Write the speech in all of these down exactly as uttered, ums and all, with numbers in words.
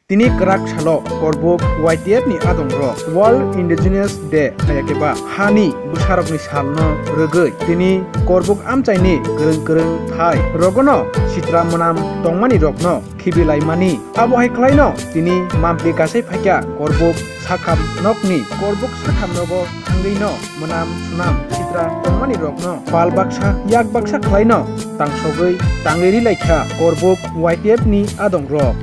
Tini kwrak salo Korbuk Y T F ni adong rok World Indigenous Day hayakeba hani bwsarokni salno rwgwi tini Korbuk amchaini kwrwng kwrwng thai rogono sitra mwnam tongmani rokno khibilaimani. Abo hai khlaino tini mampli gasai phaikha Korbuk sakham nokni. Korbuk sakham nogo thangwino mwnam sunam sitra tongmani rokno pal baksa yak baksa khlaino tangsogwi tangwi rilaikha Korbuk Y T F ni adong rok.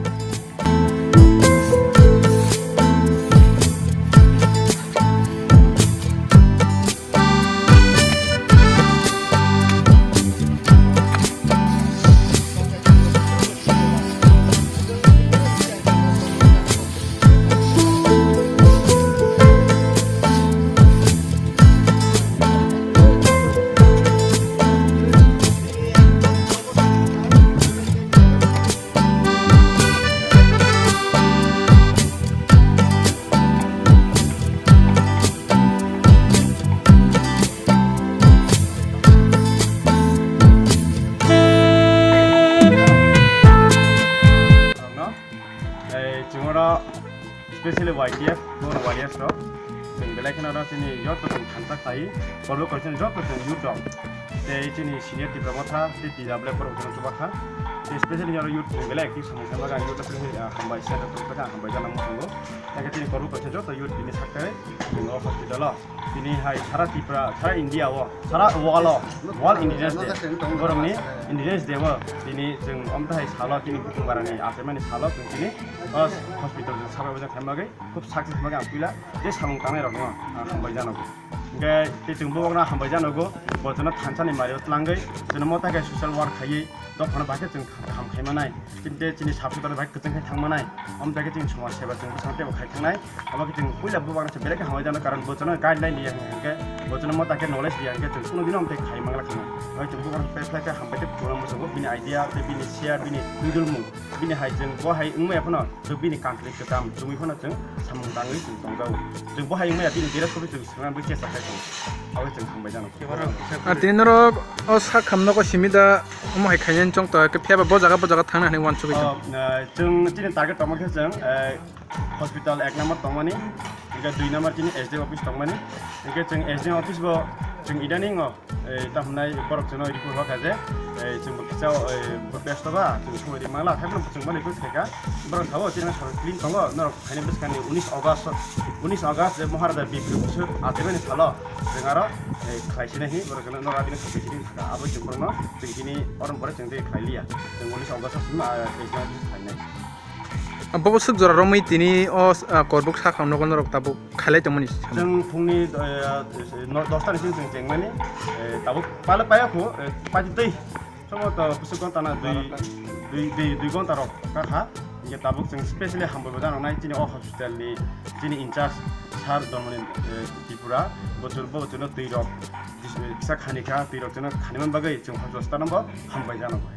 Rokno, ei, chwng oro specially Y T F, Bor Warriors rok, chwng belai kheno oro chini joto chwng thansa khlai, Korbuk College ni joto chwng youth rok, tei chini senior Tipra Motha, tei T W F rok chwng chuba kha, tei specially oro youth chwng belai active samung sama gang youth rok, ah, hambai sir rok, hambai jana muchungo, tei chini Korbuk College ni joto youth bini sakhe, chwng o hospital o. Tini hai sara Tripura, sara India o, sara world o, World Indigenous Day. Borokni Indigenous Day o tini chwng omtahai salo tini butung barani achaimani salo chwng tini o hospital chwng sabai bajak khaima bagwi khub success bagwi ang puila je samung tangnai rokno ang hambai janogo. Hwnkhe tei chwng bubakno hambai janogo, bo chwngno thansani mario twlangwi chwngno motha khe social work khaiwi dophano bahai khe chwng kaham khaimanai. Tei chini sub-sector bai kwchwng khe thangmanai. Omo tai khe chini somaj seba chwng bwskango teibo khai thangnai. Omo khe chwng puila bubagra se belai khe hambai jano, karon bo chwngno guideline riya hwnkhe, bo chwngno mota khe knowledge riya hwnkhe chwng kunu dino omo tai khai mangla kheno. Oi chwng bubagra belai khe hambai tei khulumung muchungo bini idea tei bini share bini nidulmung. Bini hai chwng bo hai wngmaya phano chwng bini country kwcham chwngwi phano chwng samung tangwi chwng tongjago. Chwng bo hai wngmaya bini dera sobi chwng swngna bai chesta khai tongo. Omo khe chwng hambai jano. Ah, tini norok o sak khamno ko simi da. Omo hai khainani chwng to, khe phiya ba bo jaga, bo jaga thangna hinwi uansugwi tong. Oh, eh, chwng chini target tongma khe chwng, eh, hospital ek number tongmani, hwnkhe dui number chini S D M office tongmani, hwnkhe chwng S D M office bo chwng idaning o, eh, ta hwnai borok chwngno report hor kha je, eh, chwng bo kisa, eh, bo besto ba, chwng sumai ri mangla, haiphano chwng bono request khaikha, borok sabo chini sar clean tongo, norok phaini bwskangni unis August, unis August je Maharaja Bipru Boswk achaimani salo, chwng aro, eh, khlai sinai hi, borok chwngno norok abini khlai sinai kha, abo chwng borokno chwng chini orom pore chwng tei khlai liya. Chwng unis August o simi, ah, exam khlainai. Abo bo swk jora romwi tini o, ah, Korbuk sakha nogo norok tabuk khailai tongmani. Chwng phungni, eh, no, dosta ni simi chwng chengmani, eh, tabuk pala paya kho, eh, paitwi twi. Somo to bwswk ghonta na dui, dui, dui, dui ghonta rok kakha. Hingke tabuk chwng specially hambai bo janoknai chini o hospital ni chini in charge sir Dharmani, eh, Tripura. Bo chwng, bo chwngno twi rok, kisa khani kha, twi rok chwngno khani man bagwi chwng hospital no bo hambai janogo.